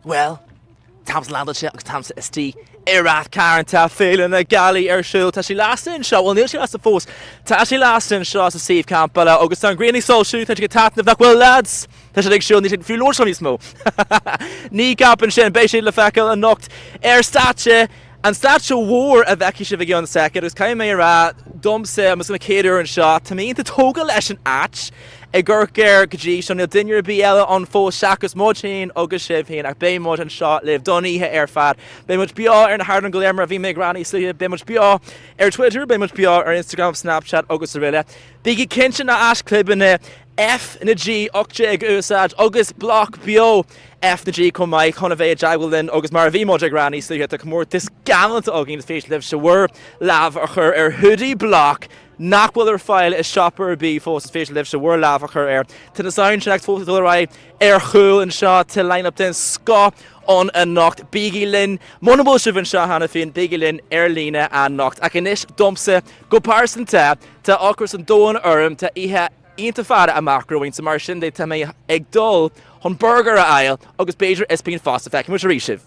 Bhuel, táimse landáilte agus táimse istigh i Rath Cairn. Tá Féile na Gealaí ar siúl. Tá sí lasta anseo. Bhuel, níl sí lasta fós. Tá sí lasta anseo sa suíomh campála agus tá an ghrian ag soilsiú. Tá siad ag taitneamh, nach bhfuil, lads? Tá siad ag siúl, níl siad fiú labhairt níos mó. Ní ceapann sin, beidh siad le feiceáil anocht ar stáitse, an stáitse mhór a bhfeicfidh sibh i gceann soicind agus caithfidh mé a rá, domsa, agus mo chéad uair anseo, tá mé iontach tógtha leis an áit. Ag amharc air go dtí seo, níl duine ar bith eile ann fós seachas muid féin agus sibh féin ach beidh muid anseo libh don oíche ar fad. Beidh muid beo ar na hardáin go léir mar a bhí mé ag rá níos luaithe, beidh muid beo ar Twitter, beidh muid beo ar Instagram, Snapchat agus araile. Bígí cinnte na haischlibeanna F na G 18 a úsáid agus Bloc Beo F na G chomh maith chun a bheith i dteagmháil linn agus mar a bhí muid ag rá níos luaithe tá comórtas galánta againn is féidir libhse bhur lámh a chur ar hoodie Bloc nach bhfuil ar fáil i siopa ar bith fós is féidir libhse bhur lámh a chur air. Tá na soundchecks fós ag dul ar aghaidh ar chúl anseo tá line-up den scoth ann anocht. Bígí linn muna bhfuil sibh anseo cheana féin bígí linn ar líne anocht. Ach anois domsa go pearsanta tá ocras an domhain orm tá oíche iontach fada amach romhainn so mar sin de tá mé ag dul chun burger a fháil agus b'fhéidir ispín fosta. Feicfidh muid arís sibh.